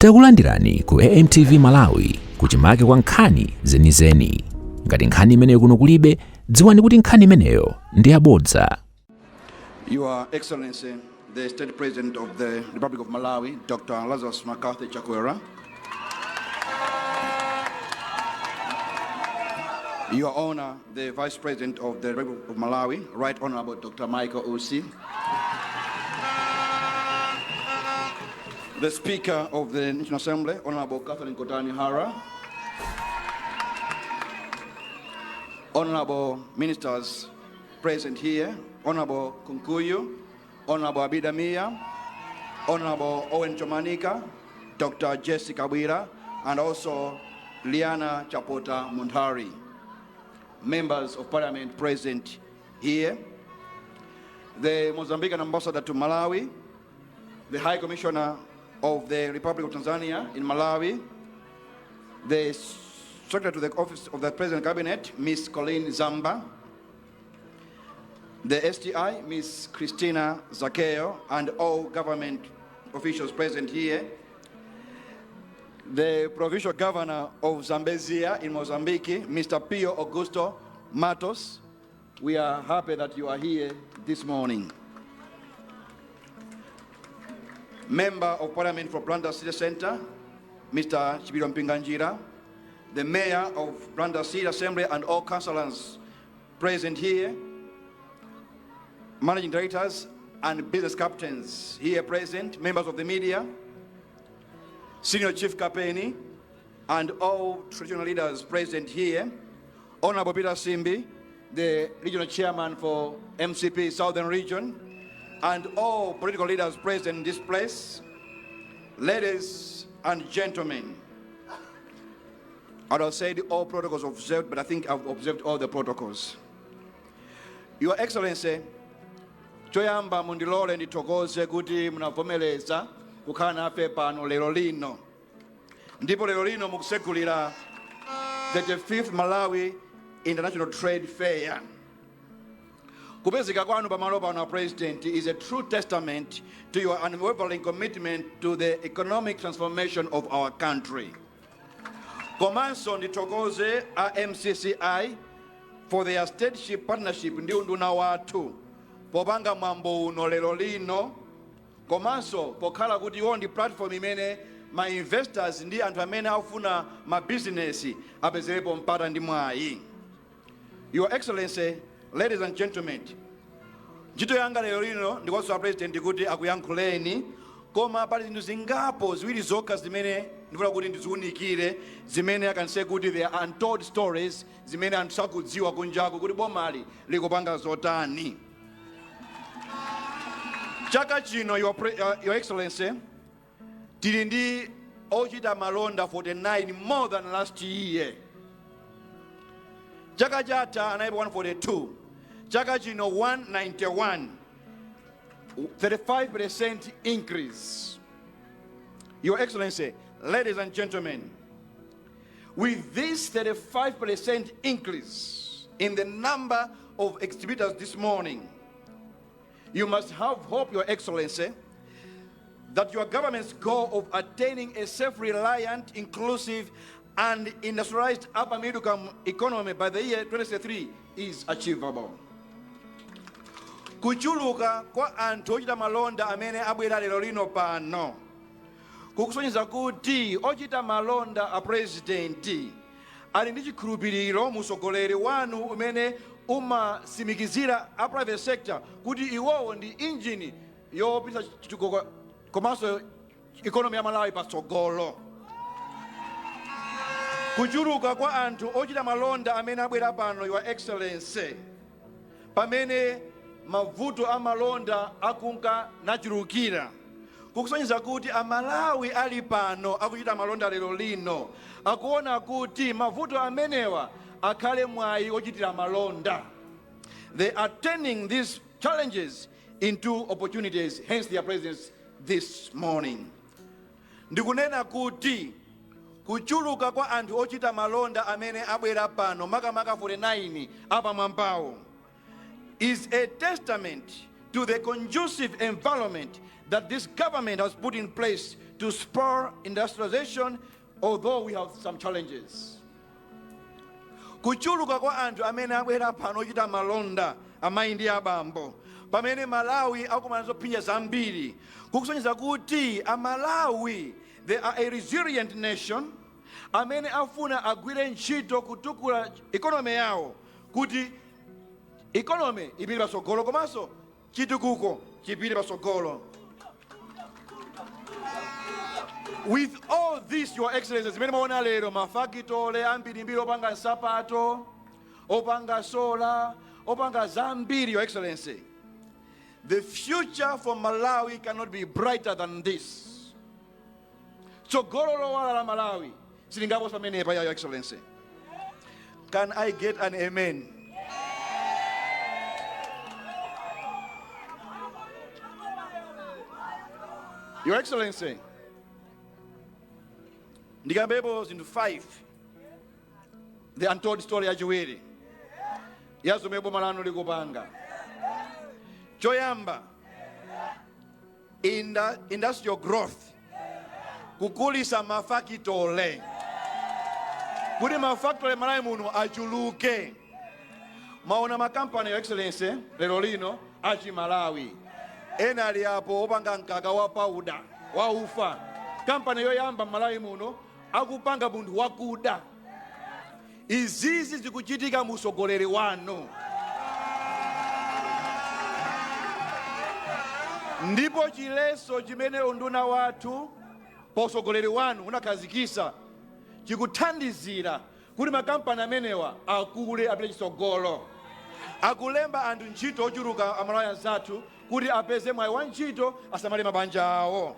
Takulandirani ku AMTV Malawi kuchimake kwa nkhani zenizeni. Ngati nkhani imeneyo kuno kulibe, dziwani kuti nkhani imeneyo ndi yabodza. Your Excellency, the State President of the Republic of Malawi, Dr. Lazarus McCarthy Chakwera. Your Honor, the Vice President of the Republic of Malawi, Right Honorable Dr. Michael Usi. The Speaker of the National Assembly, Honorable Catherine Gotani Hara. Honorable Ministers present here, Honorable Kunkuyu, Honorable Abida Mia, Honorable Owen Chomanika, Dr. Jessica Bwira, and also Liana Chapota Munthali. Members of Parliament present here, the Mozambican Ambassador to Malawi, the High Commissioner of the Republic of Tanzania in Malawi, the Secretary to the Office of the President Cabinet, Ms. Colleen Zamba, the STI, Ms. Christina Zakeo, and all government officials present here, the Provincial Governor of Zambezia in Mozambique, Mr. Pio Augusto Matos. We are happy that you are here this morning. Member of Parliament for Blantyre City Center, Mr. Chipiliro Mpinganjira, the Mayor of Blantyre City Assembly and all councillors present here, managing directors and business captains here present, members of the media, Senior Chief Kapeni, and all traditional leaders present here, Honorable Peter Simbi, the regional chairman for MCP Southern Region, and all political leaders present in this place, ladies and gentlemen, I'd have said all protocols observed, but I think I've observed all the protocols. Your Excellency, choyamba mundilole ndithokoze kuti munavomereza kukhala nafe pano lero lino. Ndipo lero lino mukusegulira 35th Malawi International Trade Fair. Kupezeka kwanu pamalo pano, President, is a true testament to your unwavering commitment to the economic transformation of our country. Komanso ndithokoze a MCCI for their stateship partnership ndi unduna wathu popanga mwambo uno lero lino, komanso pokhala kuti iwo ndi platform imene ma investors ndi anthu amene akufuna ma business apezerepo mpata ndi mwayi. Your Excellency, ladies and gentlemen, ntchito yanga lero lino ndikuwasula President kuti akuyankhuleni, koma pali zinthu zingapo ziwiri zokha zimene ndifuna kuti ndiziunikire, zimene I can say kuti they are untold stories, zimene anthu sakudziwa kunjaku kuti bomali likupanga zotani. Chaka chino, Your Excellency, tili ndi ochita malonda 49 more than last year. Chaka chatha analipo 142, chaka chino 191, 35% increase. Your Excellency, ladies and gentlemen, with this 35% increase in the number of exhibitors this morning, you must have hope, Your Excellency, that your government's goal of attaining a self-reliant, inclusive, and industrialized upper middle income economy by the year 2063 is achievable. Kuchuluka kwa anthu ochita malonda amene abwera lero lino pano kukusonyeza kuti ochita malonda a President ali ndi chikhulupiriro mu utsogoleri wanu umene umatsimikizira a private sector kuti iwowo ndi injini yopititsa chitukuko komanso economy ya Malawi patsogolo. Kuchuluka kwa anthu ochita malonda amene abwera pano, Your Excellency, pamene mavuto a malonda akunka nachulukira, kukusonyeza kuti Amalawi ali pano akuchita malonda lero lino akuona kuti mavuto amenewa akhale mwayi ochitira malonda. They are turning these challenges into opportunities, hence their presence this morning. Ndikunena kuti kuchuluka kwa anthu ochita malonda amene abwera pano, makamaka 49 apamwambawo, is a testament to the conducive environment that this government has put in place to spur industrialization, although we have some challenges. Kuchuluka kwa anthu amene abwera pano ochita malonda, amayi ndi abambo, pamene Malawi akumana zophinja zambiri, kukusonyeza kuti Amalawi, they are a resilient nation amene afuna agwire ntchito kutukula economy yawo, kuti economy ipite patsogolo komanso chitukuko chipite patsogolo. With all this, Your Excellency, zimene mwaona lero, mafakitole ambirimbiri opanga nsapato, opanga solar, opanga zambiri, Your Excellency, the future for Malawi cannot be brighter than this. Tsogolo lowala la Malawi silingaposa pamenepa, Your Excellency. Can I get an amen? Your Excellency, ndikambepo zinthu 5, the untold story yachiwiri ya zomwe boma lanu likupanga. Choyamba, industrial growth, kukulisa mafakitole kuti mafakitole Malawi muno achuluke. Maona makampani, Your Excellency, lero lino achi Malawi ena ali apo opanga mkaka wa powder wa ufa, kampani yoyamba Malawi muno akupanga munthu wakuda. Izizi zikuchitika mu usogoleri wanu, ndipo chileso chimene unduna wathu pa usogoleri wanu unakhazikisa chikuthandizira kuti makampani amenewa akule, apite chitsogolo, akulemba anthu ntchito ochuluka, Amalawi anzathu kuti apeze mwayi wa ntchito, asamale mabanja awo.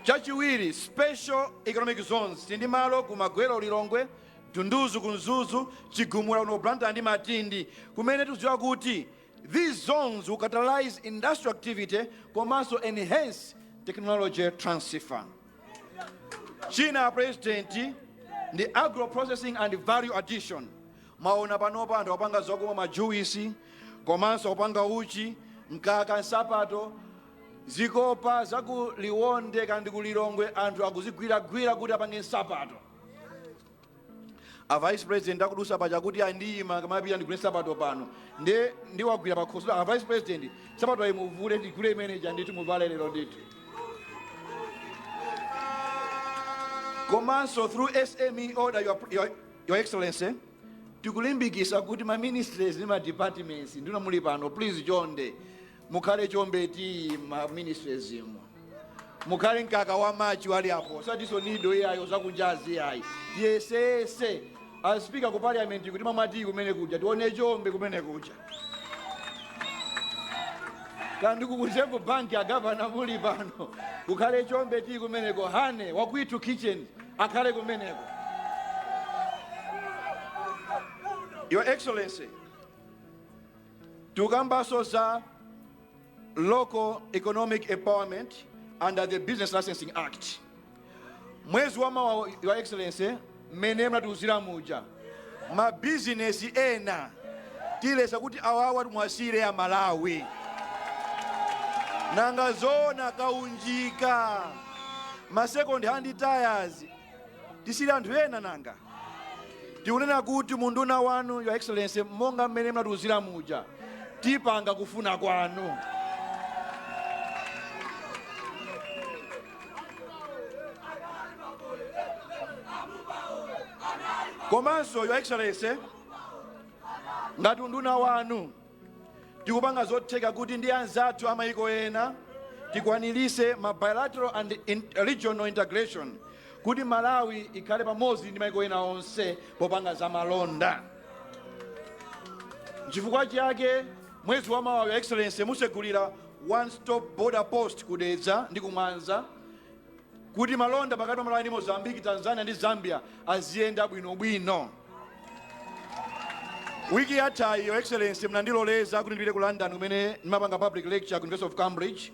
Chachiwiri, special economic zones. Tili ndi malo ku Magwero, Lilongwe, Dunduzu ku Mzuzu, Chigumula kuno Blantyre ndi Matindi, kumene tikudziwa kuti these zones will catalyze industrial activity komanso enhance technology transfer. China, President, ndi agro processing and value addition. Maona panopa anthu akupanga zakumwa, majuisi, komanso akupanga uchi, mkaka, nsapato, zikopa zaku Liwonde kandi ku Lilongwe, anthu akuzigwiragwira kuti apange nsapato. A Vice President akudusa paja kuti andiyima kamapita ndigule nsapato pano, nde ndiwagwira pakhosi, "A Vice President, nsapato ayi muvule, ndigule imeneja ndithu, muvale lero ndithu." Komanso through SME order, Your Excellency, tikulimbikisa kuti ma ministries ndi ma departments, ndino muli pano, please chonde mukhale chombeti ma ministries imo, mukhale mkaka wa machi wali apo, satiso nido iyayo zakunjazi iyayi. Tiyesese a Speaker ku Parliament kuti mamati kumene kuja tione chombe kumene kuja, kandi ku Reserve Bank, agavana muli pano, kukhale chombe tii kumeneko, hane wakuitu kitchen akhale kumeneko. Your Excellency, tikambaso za local economic empowerment under the Business Licensing Act. Mwezi wa mawa, Your Excellency, mmene mnatiuzira muja, mabizinesi ena tilesa kuti awawa mwasire ya Malawi. Nanga zona kaunjika, ma second hand tires, tisile anthu ena? Nanga tikunena kuti munduna wanu, Your Excellency, monga mmene mnatiuzira muja, tipanga kufuna kwanu. Komanso, Your Excellency, ngati unduna wanu tikupanga zotheka kuti ndi anzathu amayiko ena tikwanirise ma bilateral and regional integration kuti Malawi ikhale pamodzi ndi mayiko ena onse popanga zamalonda. Chifukwa chake mwezi wa mawa, Your Excellency, musegulira one stop border post kudedza ndi kumwanza kuti malonda pakati pa Malawi ndi Mozambique, Tanzania ndi Zambia aziyenda bwinobwino. Wiki yathayi, Your Excellency, mnandiloleza kuti ndipite ku London kumene ndimapanga public lecture ku University of Cambridge,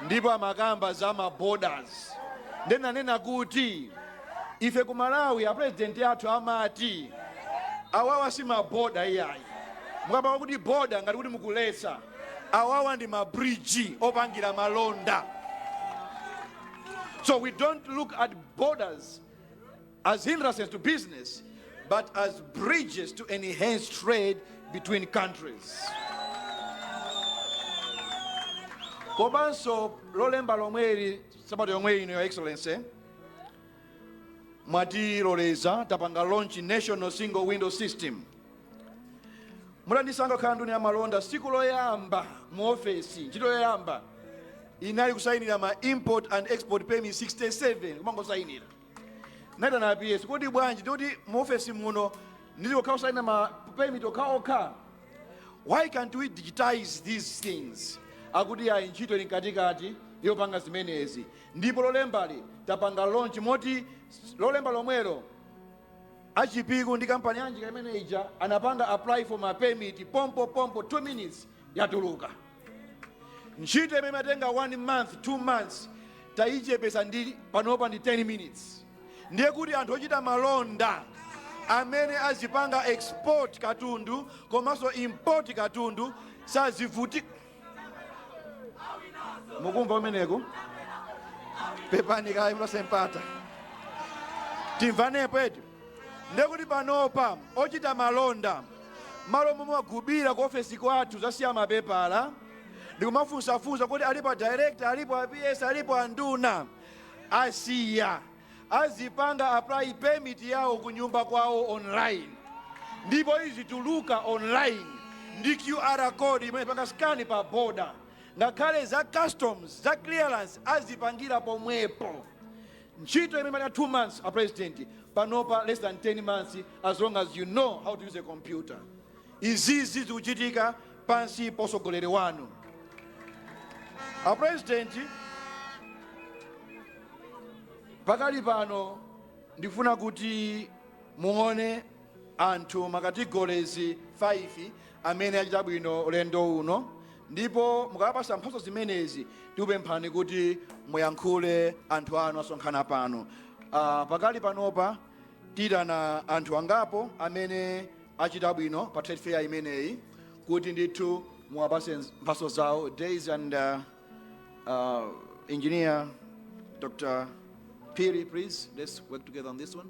ndipo amakamba za ma borders. Ndenanena kuti ife ku Malawi a President athu amati awawa si ma border iyayi. Mukapanga kuti border ngati kuti mukuletsa, awawa ndi ma bridge opangira malonda. So we don't look at borders as hindrances to business, but as bridges to enhance trade between countries. Komanso Lolemba lomweli, sabata yomwe ino, Your Excellency, mwatiloleza tapanga launch National Single Window System. Mutandisankha kukhala nduna ya malonda, siku loyamba mu ofesi, ntchito yoyamba inali kusayinira ma import and export permit 67, kumangosayinira. Naitana PS, "Kodi bwanji ndikuti mu ofesi muno ndizikokhala kusayina ma permit okhaokha? Why can't we digitize these things?" Akuti ayi, ntchito ili mkatikati yopanga zimenezi. Ndipo Lolembali tapanga launch, moti Lolemba lomwelo a Chipiku ndi kampani yanji imene ija anapanga apply for ma permit pompo pompo, 2 minutes yatuluka. Ntchito imene imatenga 1 month, 2 months, tayichepesa ndi panopa ndi 10 minutes. Ndiye kuti anthu ochita malonda amene azipanga export katundu komanso import katundu sazivuti. Mukumva umeneko? Pepani kayi mlosempata, timvanepo eti. Ndiye kuti panopa ochita malonda, malo momwe agubira ku ofesi kwathu zasiya mapepala ndikumafunsafunsa kuti alipo a director, alipo a PS, alipo a nduna, asiya. Azipanga apply permit yawo ku nyumba kwawo online, ndipo izituluka online ndi QR code imene panga scan pa border. Ngakhale za customs, za clearance, azipangira pomwepo. Ntchito imene imene 2 months, a President, panopa less than 10 months, as long as you know how to use a computer. Izizi zikuchitika pansi posogoleri wanu, a President. Pakali pano ndifuna kuti muone anthu ma categories 5 amene achita bwino ulendo uno, ndipo mukapasa mphatso zimenezi, tikupemphani kuti muyankhule anthu anu asonkhana pano. Pakali panopa tiyitana anthu angapo amene achita bwino pa trade fair imeneyi kuti ndithu muwapase mphatso zawo. Days and Engineer Dr. Piri, please, let's work together on this one.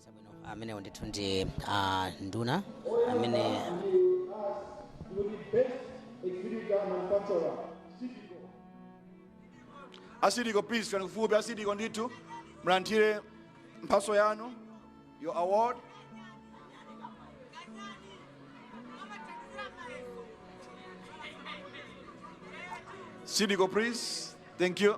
Sabwino, amenewo ndithu ndi nduna amene Best exhibitor manufacturer. A Cidico, please, kani kufupi. A Cidico, ndithu mulandire mphatso yanu, your award. Cidico, please. Thank you.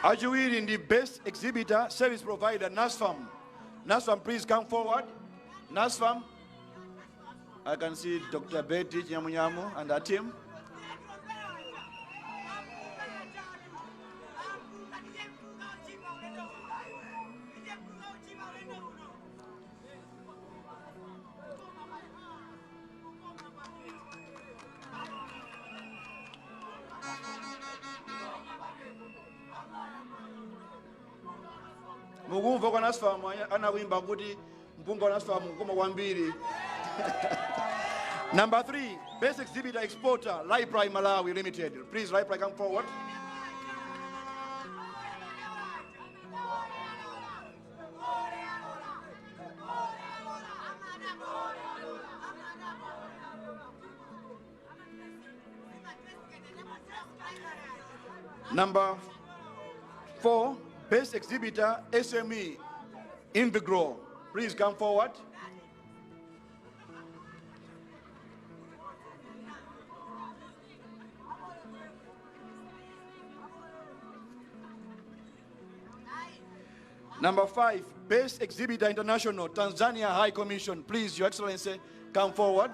Achiwiri ndi best exhibitor service provider, Nasfam. Nasfam, please come forward. Nasfam, I can see Dr. Betty Nyamunyamu and her team. Mukumva kwa Nasfam anakuimba kuti mpunga wa Nasfam kukoma kwambiri. Number three, best exhibitor exporter, Lipri Malawi Limited. Please, Lipri, come forward. Number four, best exhibitor SME, Invigrow. Please come forward. Number five, Best Exhibitor International, Tanzania High Commission. Please, Your Excellency, come forward.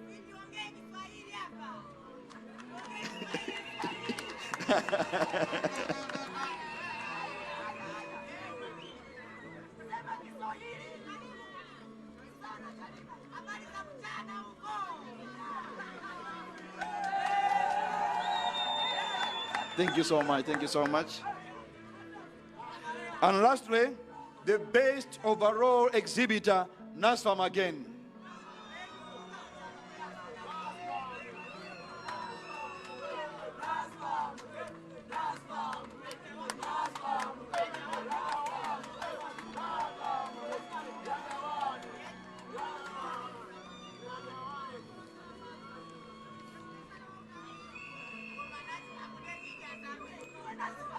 Niongee Kiswahili hapa. Ongee Kiswahili. Thank you so much. Thank you so much. And lastly, the best overall exhibitor, NASFAM again.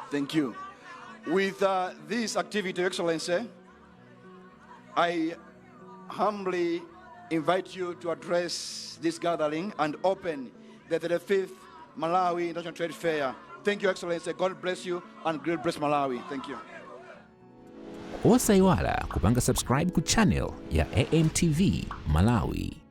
Thank you. With this activity, Your Excellency, I humbly invite you to address this gathering and open the 35th Malawi International Trade Fair. Thank you, Excellency. God bless you and God bless Malawi. Thank you. Osayiwala kupanga subscribe ku channel ya AMTV Malawi.